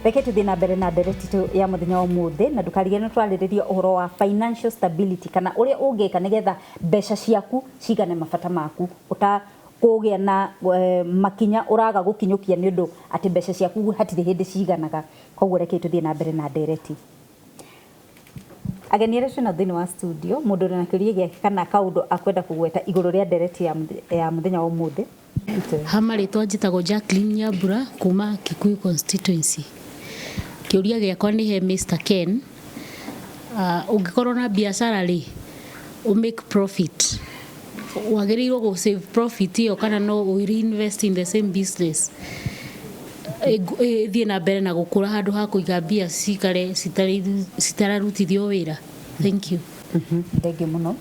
Reke tũthiĩ na mbere na ndereti itũ ya mũthenya wa ũmũthĩ, na ndũkarigane twarĩrĩria ũhoro wa financial stability, kana ũrĩa ũngĩka nĩgetha mbeca ciaku cigane mabata maku, ũta kũgĩa na makinya ũraga gũkinyũkia nĩ ũndũ atĩ mbeca ciaku hatirĩ hĩndĩ ciganaga. Koguo reke tũthiĩ na mbere na ndereti. Ageni arĩa twĩnao thĩinĩ wa studio, mũndũ ũrĩ na kĩũria gĩake kana kaũndũ akwenda kũgweta igũrũ rĩa ndereti ya mũthenya wa ũmũthĩ. Ha marĩtwa njĩtagwo Jacqueline Nyambura kuma Kikuyu constituency. Kĩũria gĩakwa nĩ he Mr. Ken. Ũngĩkorwo na biacara rĩ, ũ make profit, wagĩrĩirwo gũ save profit ĩyo kana no ũ reinvest in the same business ĩthiĩ na mbere na gũkũra handũ ha kũiga mbia cikare citararutithio wĩra? Thank you. Thengiũ mũno,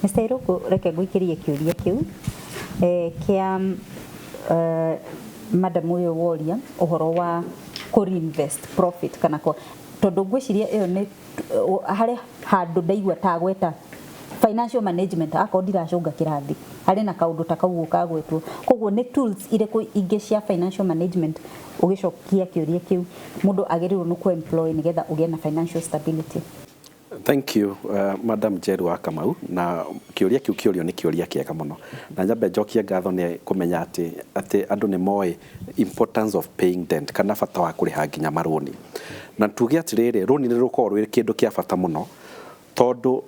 Mr. Iruku. Reke ngũikĩrie kĩũria kĩu kĩa madam ũyũ woria ũhoro wa kũ reinvest profit kana kwa, tondũ ngwĩciria ĩyo nĩ harĩ handũ ndaigua ta gweta financial management, akorwo ndiracũnga kĩrathi harĩ na kaũndũ ta kau kagwetwo. Koguo nĩ tools irĩkũ ingĩ cia financial management, ũgĩcokia kĩũria kĩu, mũndũ agĩrĩirwo nĩ kũ employ nĩgetha ũgĩe na financial stability? Thank you, Madam Njeru wa Kamau, na kĩũria kĩu kĩũrio nĩ kĩũria kĩega mũno, na nyambe njokie ngatho nĩ kũmenya atĩ andũ nĩ moĩ importance of paying debt, kana bata wa kũrĩha nginya marũni. Na tuge atĩrĩrĩ, rũni nĩ rũkoragwo rwĩ kĩndũ kĩa bata mũno, tondũ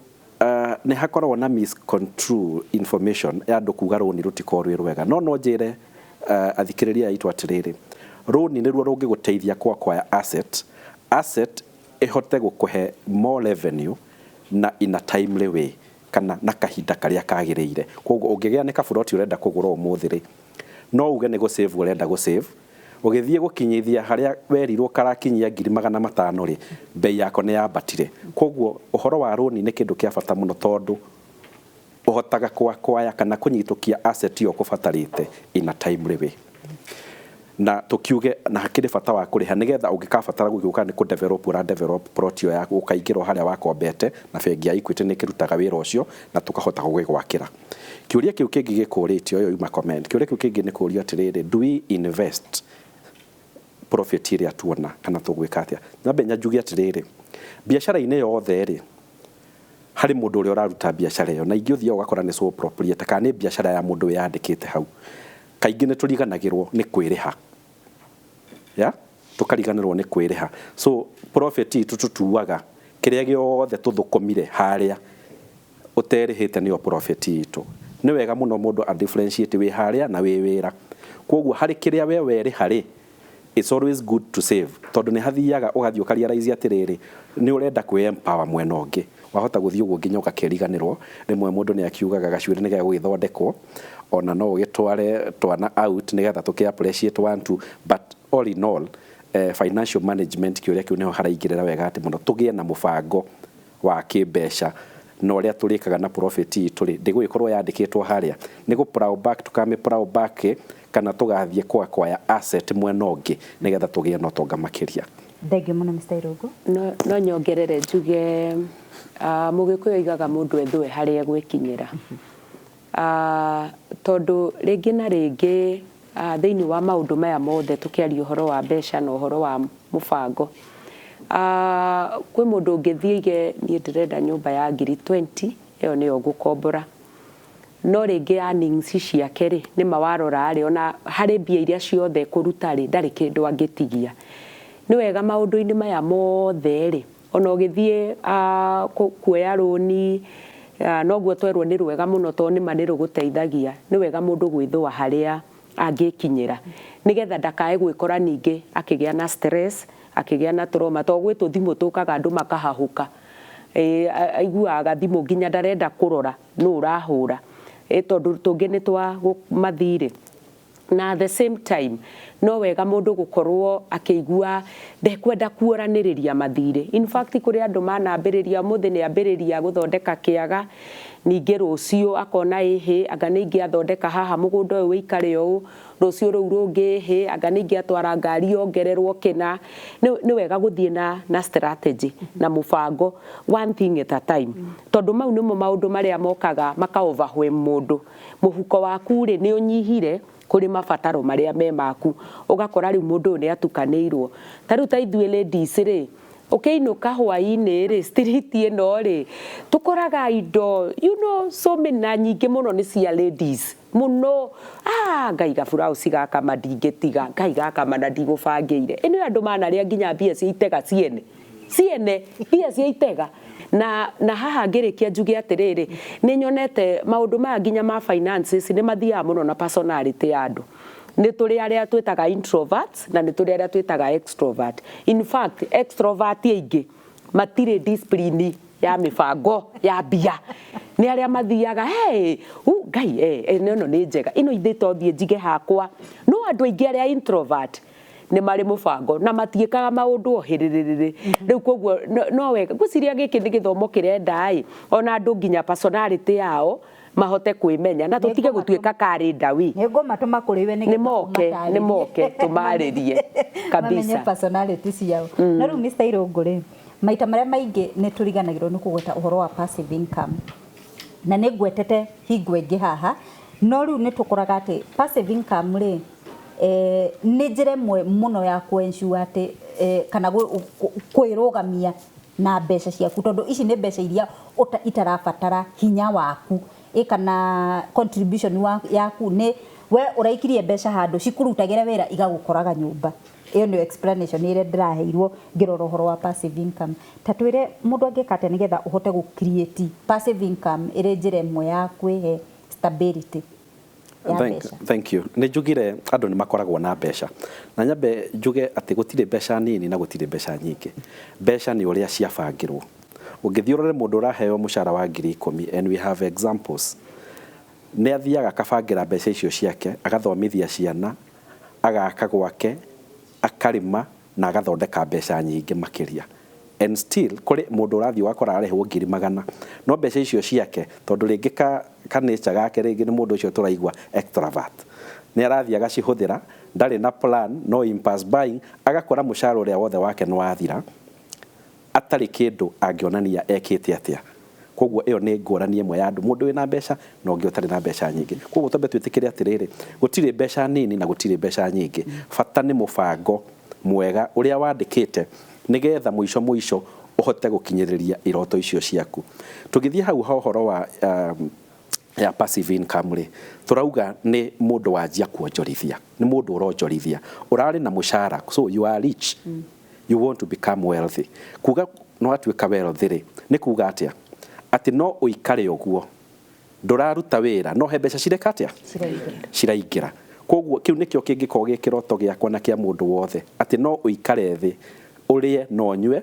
nĩ hakoragwo na miscontrue information ya andũ kuga rũni rũtikoragwo rwĩ rwega. No njĩre athikĩrĩria aitũ atĩrĩrĩ, rũni nĩruo rũngĩgũteithia kwa acquire asset, asset ĩhote gũkũhe more revenue na in a timely way, kana na kahinda karĩa kagĩrĩire. Koguo ũngĩgĩa nĩ kaburoti ũrenda kũgũra ũmũthĩ rĩ, no uge nĩ gũ-save ũrenda gũ-save, ũgĩthiĩ gũkinyithia harĩa werirwo karakinyia 500,000 rĩ, bei yako nĩ yambatire. Koguo ũhoro wa rũni nĩ kĩndũ kĩa bata mũno, tondũ ũhotaga kwa-acquire kana kũnyitũkia asset ĩyo ũkũbatarĩte in a timely way. Na tukiuge na hakĩrĩ bata wa kũrĩha, nĩgetha ũngĩkabatara gũgĩũka nĩ kũ-develop ũra develop plot ĩyo yaku, ũkaingĩra o harĩa wakombete na bengi ya Equity nĩ ĩkĩrutaga wĩra ũcio na tũkahota gũgĩgwakĩra. Kĩũria kĩu kĩngĩ gĩkũrĩtio, ĩyo yuma comment, kĩũria kĩu kĩngĩ nĩ kũũrio atĩrĩrĩ, do we invest profit ĩrĩa tuona kana tũgwĩka atĩa? Nyambe njuge atĩrĩrĩ, biacara-inĩ yothe rĩ, harĩ mũndũ ũrĩa ũraruta biacara ĩyo, na ingĩ ũthiaga ũgakora nĩ sole proprietor kana nĩ biacara ya mũndũ wĩyandĩkĩte hau. Kaingĩ nĩ tũriganagĩrwo nĩ kwĩrĩha, ya tũkariganĩrwo nĩ kwĩrĩha. So profit itũ tũtuaga kĩrĩa gĩothe tũthũkũmire harĩa ũterĩhĩte nĩyo profit itũ. Nĩ wega mũno mũndũ a differentiate wĩ harĩa na wĩ wĩra. Koguo harĩ kĩrĩa we werĩha rĩ, it's always good to save, tondũ nĩ hathiaga ũgathiĩ ũkarealize atĩrĩrĩ, nĩ ũrenda kwĩ empower mwena ũngĩ, wahota gũthiĩ ũguo nginya ũgakĩriganĩrwo. Rĩmwe mũndũ nĩ akiugaga gacuĩrĩ nĩ gegũgĩthondekwo, ona no ũgĩtware twana out nĩgetha tũkĩ appreciate one two. But all in all, financial management, kĩũria kĩu nĩho haraingĩrĩra wega, atĩ mũno tũgĩe na mũbango wa kĩmbeca na ũrĩa tũrĩkaga na profit itũ rĩ, ndĩgũgĩkorwo yandĩkĩtwo harĩa nĩ gũ plow back, tũkamĩ plow back kana tũgathiĩ kwa acquire asset mwena ũngĩ nĩgetha tũgĩe na ũtonga makĩria. Thengiũ mũno, Mr. Irũngũ. No nyongerere njuge, Mũgĩkũyũ oigaga mũndũ ethũe harĩa egwĩkinyĩra, tondũ rĩngĩ na rĩngĩ, thĩinĩ wa maũndũ maya mothe tũkĩaria ũhoro wa mbeca na ũhoro wa mũbango, kwĩ mũndũ ũngĩthiĩ aige, "Niĩ ndĩrenda nyũmba ya ngiri 20, ĩyo nĩyo ngũkombora," no rĩngĩ earnings ciake rĩ, nĩma warora rĩ, ona harĩ mbia iria ciothe kũruta rĩ, ndarĩ kĩndũ angĩtigia. Nĩ wega maũndũ-inĩ maya mothe rĩ, ona ũgĩthiĩ kuoya rũni, noguo twerwo nĩ rwega mũno, tondũ nĩma nĩ rũgũteithagia, nĩ wega mũndũ gwĩthũa harĩa angĩkinyĩra, nĩgetha ndakae gwĩkora ningĩ akĩgĩa na stress, akĩgĩa na trauma, tondũ gwĩ tũthimũ tũkaga andũ makahahũka. Aiguaga gathimũ nginya ndarenda kũrora nũ ũrahũra, tondũ tũngĩ nĩ twa mathirĩ. Na at the same time, no wega mũndũ gũkorwo akĩigua ndekwenda kuoranĩrĩria mathirĩ. In fact, kũrĩ andũ manambĩrĩria, ũmũthĩ nĩ ambĩrĩria gũthondeka kĩaga, ningĩ rũciũ akona ĩhĩ, anga nĩ ingĩathondeka haha mũgũnda ũyũ wĩikare ũũ, rũciũ rũu rũngĩ ĩhĩ, anga nĩ ingĩatwara ngari yongererwo kĩna. Nĩ wega gũthiĩ na strategy na mũbango, one thing at a time, tondũ mau nĩmo maũndũ marĩa mokaga maka overwhelm mũndũ. Mũhuko waku rĩ, nĩ ũnyihire kũrĩ mabataro marĩa me maku. Ũgakora rĩu mũndũ ũyũ nĩ atukanĩirwo. Ta rĩu ta ithuĩ ladies rĩ, ũkĩinũka hwaĩ-inĩ rĩ, street ĩno rĩ, tũkoraga indo so many, na nyingĩ mũno nĩ cia ladies mũno. Ah, ngaiga burauci gaka ma ndingĩtiga, ngaiga kama na ndigũbangĩire. Ĩno andũ manarĩa nginya mbia cia itega ciene ciene, mbia cia itega. Na haha ngĩrĩkia njuge atĩrĩrĩ, nĩ nyonete maũndũ maya nginya ma finances nĩ mathiaga mũno na personality ya andũ. Nĩ tũrĩ arĩa twĩtaga introverts na nĩ tũrĩ arĩa twĩtaga extrovert. In fact, extrovert aingĩ matirĩ discipline ya mĩbango ya mbia. Nĩ arĩa mathiaga, hey, ngai, ĩno nĩ njega, ĩno ithe to thiĩ njige hakwa. No andũ aingĩ arĩa introvert nĩ marĩ mũbango na matiĩkaga maũndũ o hĩrĩrĩrĩ. Rĩu koguo no wega ngwĩciria gĩkĩ nĩ gĩthomo kĩrenda ĩ ona andũ nginya personality yao mahote kwĩmenya na tũtige gũtuĩka karĩnda wi. Nĩ ngũmatũma kũrĩ we. Nĩ moke, nĩ moke tũmarĩrie kabisa. Mamenye personality ciao. No rĩu, Mr. Irũngũ rĩ, maita marĩa maingĩ nĩ tũriganagĩrwo nĩ kũgweta ũhoro wa passive income, na nĩ ngwetete hingo ĩngĩ haha. No rĩu nĩ tũkoraga atĩ passive income rĩ, nĩ njĩra ĩmwe mũno ya kũ-ensure atĩ kana kwĩrũgamia na mbeca ciaku, tondũ ici nĩ mbeca iria itarabatara hinya waku kana contribution yaku. Nĩ we ũraikirie mbeca handũ cikũrutagĩre wĩra, igagũkoraga nyũmba. Ĩyo nĩyo explanation ĩrĩa ndĩraheirwo ngĩrora ũhoro wa passive income. Ta twĩre mũndũ angĩka atĩa nĩgetha ũhote gũ create passive income ĩrĩ njĩra ĩmwe ya kwĩhe stability ya mbeca. Thank you. Nĩ njugire andũ nĩ makoragwo na mbeca, na nyambe njuge atĩ gũtirĩ mbeca nini na gũtirĩ mbeca nyingĩ. Mbeca nĩ ũrĩa ciabangĩrwo. Ũngĩthiĩ ũrore mũndũ ũraheo mũcara wa 10,000, and we have examples, nĩ athiaga akabangĩra mbeca icio ciake, agathomithia ciana, agaka gwake, akarĩma na agathondeka mbeca nyingĩ makĩria. And still kũrĩ mũndũ ũrathiĩ ũgakora arĩhwo 100,000, no mbeca icio ciake, tondũ rĩngĩ ka nature gake, rĩngĩ nĩ mũndũ ũcio tũraigua extrovert, nĩ arathiĩ agacihũthĩra, ndarĩ na plan, no impulse buying, agakora mũcara ũrĩa wothe wake nĩ wathira atarĩ kĩndũ angĩonania ekĩte atĩa. Koguo ĩyo nĩ ngũrani ĩmwe ya andũ, mũndũ wĩna mbeca na ũngĩ ũtarĩ na mbeca nyingĩ. Koguo twambe twĩtĩkĩre atĩrĩrĩ, gũtirĩ mbeca nini na gũtirĩ mbeca nyingĩ. Bata nĩ mũbango mwega ũrĩa wandĩkĩte, nĩgetha mũico mũico ũhote gũkinyĩrĩria iroto icio ciaku. Tũgĩthiĩ hau ha ũhoro wa ya passive income rĩ, tũrauga nĩ mũndũ wanjia kuonjorithia, nĩ mũndũ ũronjorithia, ũrarĩ na mũcara, so you are rich, you want to become wealthy. Kuga no watuĩka wealthy rĩ, nĩ kuga atĩa? Atĩ no ũikare ũguo ndũraruta wĩra, no he mbeca cireka atĩa? Ciraingĩra. Ciraingĩra. Koguo kĩu nĩkĩo kĩngĩkorwo gĩ kĩroto gĩakwa na kĩa mũndũ wothe, atĩ no ũikare thĩ ũrĩe na ũnyue,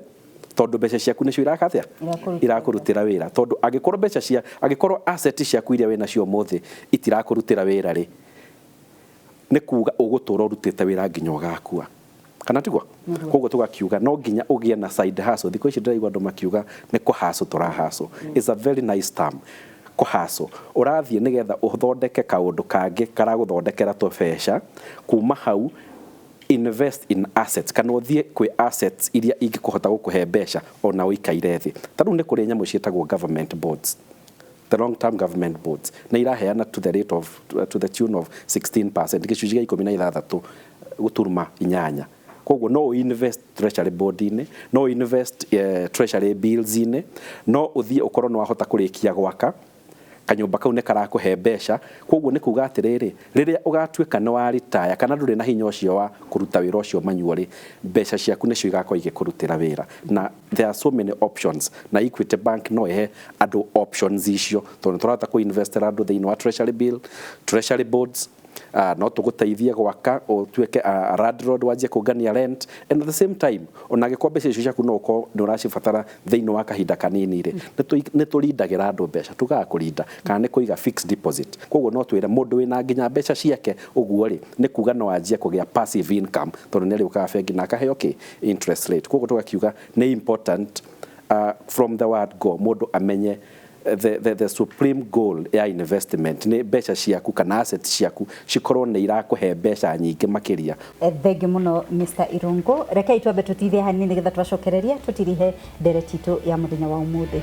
tondũ mbeca ciaku nĩcio iraka atĩa? Irakũrutĩra. Irakũrutĩra wĩra. Tondũ angĩkorwo mbeca cia angĩkorwo asset ciaku iria wĩnacio ũmũthĩ itirakũrutĩra wĩra rĩ, nĩ kuga ũgũtũra ũrutĩte wĩra nginya ũgakua, kana tiguo? Koguo tũgakiuga no nginya ũgĩe na side hustle. Thikũ ici ndĩraigua andũ makiuga nĩ kũhustle tũrahustle. It's a very nice term, kũhustle. Ũrathiĩ nĩgetha ũthondeke kaũndũ kangĩ karagũthondekera tũbeca. Kuma hau, invest in assets, kana ũthiĩ kwĩ assets iria ingĩkũhota gũkũhe mbeca ona ũikaire thĩ. Ta rĩu nĩ kũrĩ nyamũ ciĩtagwo government bonds, the long term government bonds, nĩ iraheana to the rate of to the tune of 16%, gĩcunjĩ gĩa 16.8. Koguo no invest treasury bond-inĩ, no invest treasury bills-inĩ, no ũthiĩ ũkorwo nĩ wahota kũrĩkia gwaka kanyũmba kau, nĩ karakũhe mbeca. Koguo nĩ kuga atĩrĩrĩ, rĩrĩa ũgatuĩka nĩ wa retire kana ndũrĩ na hinya ũcio wa kũruta wĩra ũcio manually rĩ, mbeca ciaku nĩcio igakorwo igĩkũrutĩra wĩra. Na there are so many options, na Equity Bank no ĩhe andũ options icio, tondũ nĩ tũrahota kũ-investera andũ thĩinĩ wa treasury bill, treasury bonds, no tũgũteithie gwaka ũtuĩke a landlord, wanjie kũngania rent, and at the same time, ona angĩkorwo mbeca icio ciaku no ũkorwo nĩ ũracibatara thĩinĩ wa kahinda kanini rĩ, nĩ tũrindagĩra andũ mbeca, tugaga kũrinda kana nĩ kũiga fixed deposit. Koguo no twĩre mũndũ wĩna nginya mbeca ciake ũguo rĩ, nĩ kuga no anjie kũgĩa passive income, tondũ nĩ arĩũkaga bengi na akaheo kĩ interest rate. Koguo tũgakiuga nĩ important, from the word go, mũndũ amenye the supreme goal ya investment nĩ mbeca ciaku kana asset ciaku cikorwo nĩ irakũhe mbeca nyingĩ makĩria. Thengiũ mũno, Mr. Irungu. Rekei twambe tũtithie hanini nĩgetha twacokereria tũtirihe ndereti itũ ya mũthenya wa ũmũthĩ.